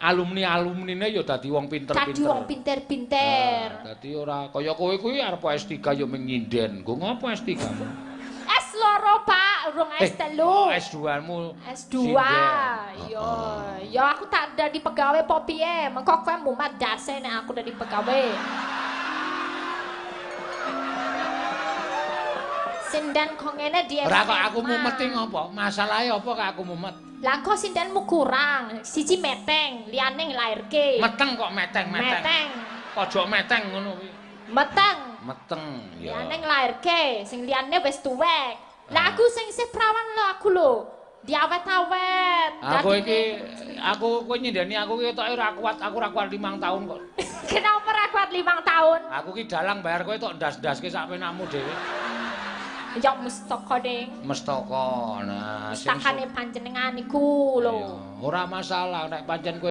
Alumni-alumnine ya dadi wong pinter-pinter. Dadi wong pinter-pinter. Dadi ora kaya kowe kuwi arep S3 ya mung nyinden. Nggo ngopo S3-mu? S2, Pak, urung S3. S2-mu. S2. Iya, ya aku tak dadi pegawe po piye? Mengko kowe mumat dase nek aku dadi pegawe. Sinden kok ngene dia. Ora kok aku mumet iki ngopo? Masalahe apa kok aku mumet? Lah kok sindenmu kurang, siji meteng, liyane nglairke. Meteng kok meteng-meteng. Meteng. Pojok meteng ngono kuwi. Meteng. Meteng ya. Liyane nglairke, sing liyane wis tuwek. Lah aku sing isih prawan lho aku lho. Diawet-awet. Aku iki aku kowe nyindeni aku ki ketoke ora kuat, aku ora kuat 5 tahun kok. Kenapa ora kuat 5 tahun? Aku ki dalang bayar kowe tok ndas-ndaske sak penakmu dhewe. Ya mustaka, Ding. Mustaka. Nah, mustakane panjenengan iku lho. Ora masalah nek pancen kowe